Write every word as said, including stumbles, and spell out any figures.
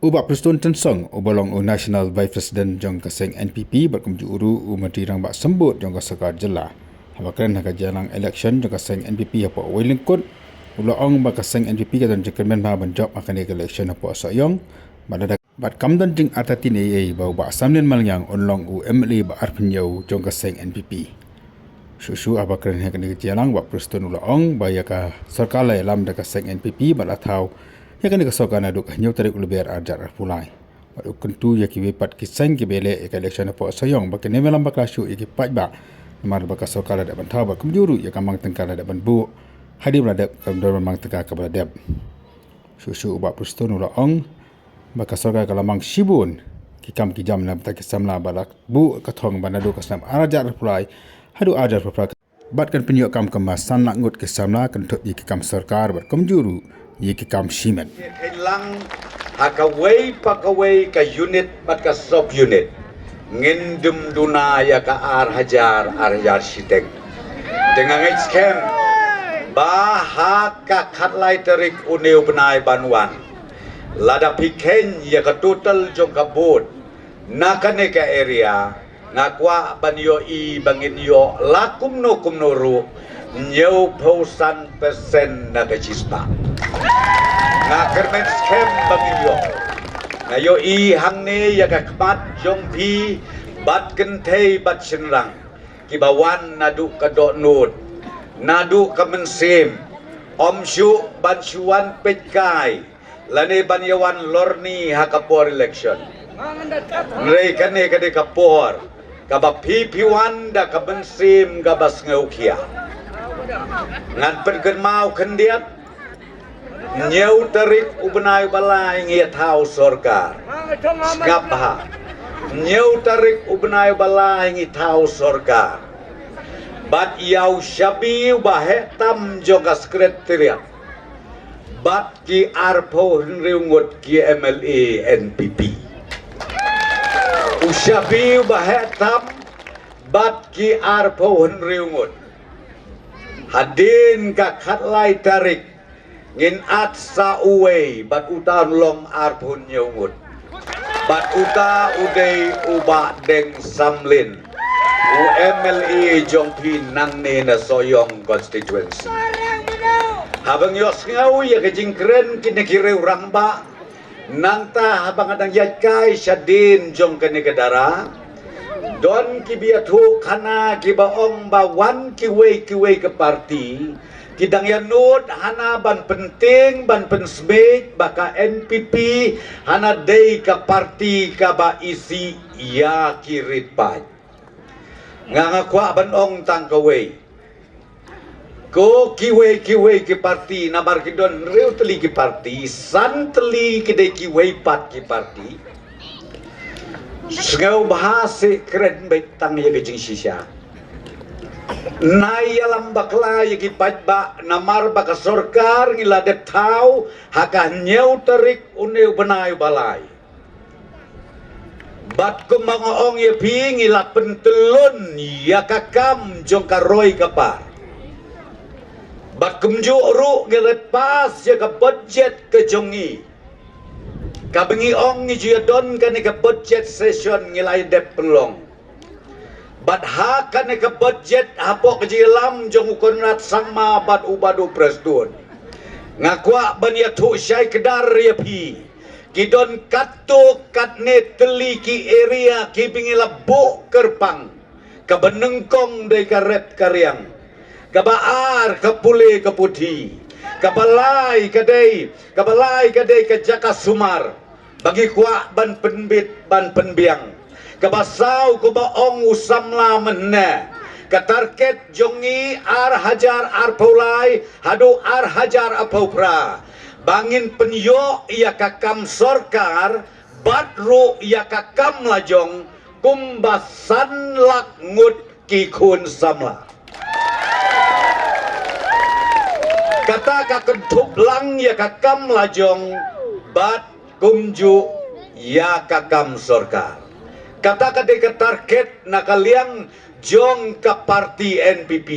U Bah Prestone Tynsong, uba long u National Vice President jong ka seng N P P, bad kumjuh ruh u Myntri Rangbah Symbud jong ka Sorkar Jylla, haba kren ha ka jingïalang election jong ka seng N P P hapoh Wei Lyngkut, u la ong ba ka seng N P P ka don jingkyrmen bha ban jop ha kane ka election hapoh Sohiong, bad lada, bad kam don jingartatien ei ei ba u Bah Samlin Malngiang un long u M L A ba arphew hynñiew jong ka seng N P P. Shuh shuh haba kren ha kane ka jingïalang, Bah Prestone u la ong ba ïa ka sorkar la ïalam da ka seng N P P bad la thaw ïa kane ka sorkar naduh ka hynñiew tarik u Lber ar hajar arphew lai. Bad u kyntu ïa kiwei pat ki seng kiba ïaleh ïa ka election hapoh Sohiong ba kin ïalam bakla shuh ïa ki paidbah, namar ba ka sorkar la dep ban thaw bad kumjuh ruh ïa ka mang tyngka la dep ban buh hadien ba la dep, ka dei ban mang tyngka kaba la dep. Shuh shuh u Bah Prestone u la ong ba ka sorkar ka la mang shibun ki kam ki jam na ka bynta ki samla bad la buh ka thong ba naduh ka snem ar hajar arphew lai haduh ar hajar arphew phra, bad kan pynïoh kam kumba san lak ngut ki samla, kynthup ïa ki kam sorkar bad kumjuh ruh ïa ki kam shimet. Kynlang ha kawei pa kawei ka unit bad ka sub unit, ngin dum duna ïa ka ar hajar, ar hajar shiteng. Te nga ngeit skhem ba ha ka khatlai tarik une u bnai ban wan, lada phi kheiñ ïa ka total jong ka vote na kane ka area, nga kwah ban ïohi ba ngin ïoh la kumno kumno ruh hynñiewphew san percent na ka shispah. Nga kyrmen skhem ba ngin ïoh. Nga ïohi hangne ïa ka khmat jong phi bad kynthei bad shynrang kiba wan naduh ka dohnud, naduh ka mynsiem, ym shuh ban shu wan peitkai lane ban ïa wan lorni ha ka por election. Hynrei kane ka dei ka por kaba phi phi wan da ka mynsiem kaba sngewkhia. Ngan pynkynmaw khyndiat, hynñiew tarik u bnai ba lai ngi ïa thaw sorkar. Sngap bha. Hynñiew tarik u bnai ba lai ngi thaw sorkar. Bad ïa u shabi uba heh tam jong ka secretariat bad ki arphew hynriew ngut ki M L A N P P. U shabi uba heh tam bad ki arphew hynriew ngut. Hadien ka khatlai tarik ngin at sa uwei bad uta un long arphew hynñiew ngut. Bad uta u dei u Bah Deng Samlin, u M L A jong phi nangne na Sohiong constituency. Haba ngi ïohsngew ïa ka jingkren kine ki riew rangbah, nangta haba nga dang ïaid kai shadien jong kane ka dara, don kiba ïathuh khana kiba ong ba wan kiwei kiwei ka parti ki dang ïa nud hana ban pyntieng ban pynsmit ba ka N P P hana dei ka parti kaba isih ïa ki rit paid. Nga nga kwah ban ong tang kawei. Ko kiwei kiwei ki parti, namar ki don hynriew tylli ki parti, san tylli ki dei kiwei pat ki parti. Sngewbha seh kren beit tang ïa ka jingshisha. Nai ïalam bakla ïa ki paidbah, namar ba ka sorkar ngi la dep thaw ha ka hynñiew tarik une u bnai ba lai. Bad kumba nga ong ïa phi, ngi la pyntyllun ïa ka kam jong ka roi ka par. Bad kumjuh ruh ngi la pass ïa ka budget ka jong ngi. Kaba ngi ong ngi ju ïa don kane ka budget session ngi la ïa dep pynlong. Bad ha kane ka budget hapoh ka jingïalam jong u Conrad Sangma bad u Bah Prestone, nga kwah ban ïathuh shai kdar ïa phi. Ki don katto katne tylli ki area kiba ngi la buh kyrpang. Kaba nyngkong dei ka rep ka riang. Kaba ar ka pule ka puthi. Kaba lai ka dei, kaba lai ka dei ka jaka sumar ba ngi kwah ban pynbit ban pynbiang. Kaba saw kumba ong u samla mynne, ka target jong ngi ar hajar arphew lai haduh ar hajar arphew phra ba ngin pynïoh ïa ka kam sorkar bad ruh ïa ka kam lajong kumba san lak ngut ki khun samla. Kata ka kynthup lang ïa ka kam lajong bad kumjuh ïa ka kam sorkar. Kata ka dei ka target na ka liang jong ka parti N P P.